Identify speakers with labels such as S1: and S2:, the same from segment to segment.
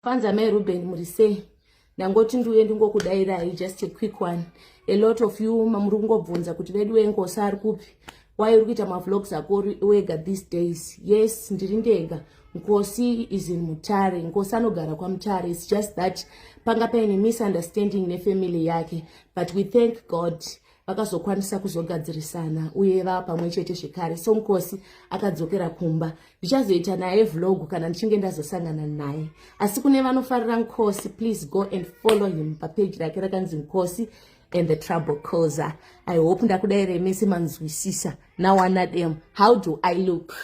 S1: Kwanza mai Ruben muri sei? Ndangoti ndiuye ndingokudairai just a quick one. A lot of you mamuri kungobvunza kuti vedu wengosa ari kupi? Why uri kuita mavlogs ako wega these days? Yes, ndiri ndega. Nkosi is in Mutare. Nkosi anogara kwaMutare. It's just that panga paine misunderstanding nefamily yake. But we thank God vakazokwanisa kuzogadzirisana uye vava pamwe chete zvekare so nkosi akadzokera kumba ndichazoita naye vlog kana ndichinge ndazosangana naye asi kune vanofarira nkosi please go and follow him papeji rake rakanzi nkosi and the trouble causer i hope ndakudairei mese manzwisisa nawanadem how do i look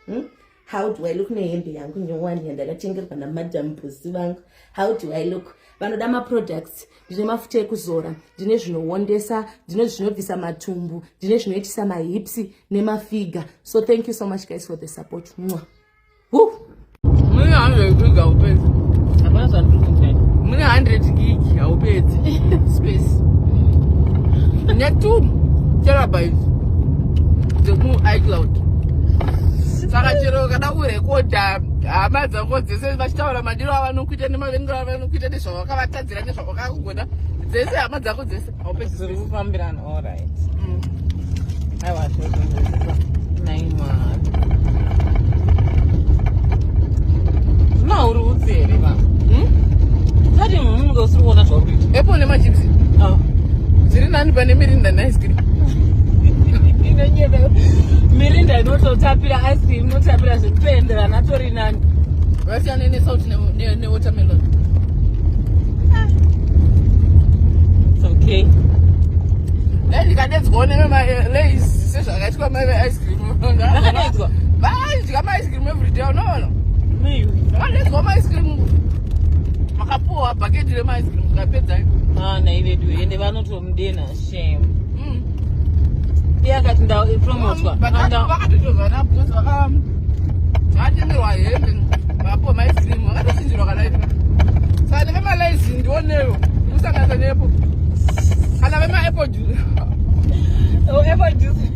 S1: hmm? How do I look nehembe yangu nyowani yandakatengerwa namadam busi vangu? How do I look? Vanoda maproducts, ndine mafuta ekuzora, ndine zvinowondesa, ndine zvinobvisa matumbu, ndine zvinoitisa mahips nemafiga. So thank you so much guys for the support. Mwah. Woo!
S2: Mune 100 gig haupedzi.
S3: Hapana zvandiri kunzwa.
S2: Mune 100 gig haupedzi. Space. Ne 2 terabytes dzemu iCloud. Saka chero ukada kurekodha hama dzako dzese vachitaura madiro avanokuita nemavengero avanokuita nezvavakavatadzira nezvavakakugona dzese hama dzako dzese haupedzi
S3: Zviri kufambirana all right. Aiwa zvozvozvozvo. Nai Mwari. Zvino uri utsi here va?
S2: Hmm?
S3: Tati munhu usiri kuona zvauri kuita.
S2: Apple nemachips.
S3: Ah.
S2: Zviri nani pane mirinda neice cream.
S3: Inonyeba. Mirinda inototapira ice cream inotapira zvekutoenderana atori nani.
S2: Vasiyane nesalt newatermelon.
S3: Ah. It's okay.
S2: Dai ndikadedzwawo nemalays sezvakaitwa mai veice cream.
S3: Vakadedzwa?
S2: Vaidya maice cream every day unoona. Vakadedzwa maice cream. Makapuwa bhaketi remaice cream mukapedza.
S3: Ah, nai vedu ende vanotomudena shame. Iye akati ndapromotwa.
S2: Vakatozvana because vaka vatengerwa hembe vapuwa maice cream vakatochinjirwa kana ipi. Saka nevemalays ndioneyo kusanganisa neapple. Kana vemaapple juice.
S3: Oh, apple juice.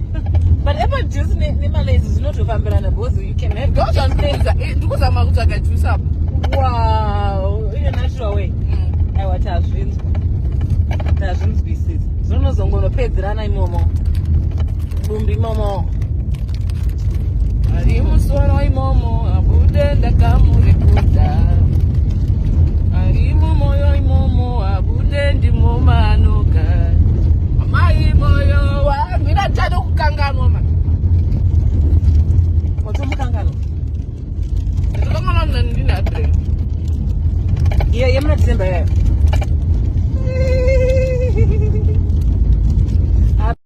S3: But apple juice nemalays zvinotofambirana because you can have
S2: Ndozvandikuudza, ndikuzama kutsvaga juice apa.
S3: Wow, in a natural way. Aiwa tazvinzwa. Tazvinzwisisa. Zvinozongonopedzerana imomo. Dumbu imomo.
S2: Ari musoro imomo abude ndakamurekuda. Ari mumoyo imomo abude ndimo maanoga. Mai moyo wangu inachado kukanganwa ma.
S3: Watomukanganwa.
S2: Ndinokanganwa ndina adre.
S3: Iye yemuna December yayo.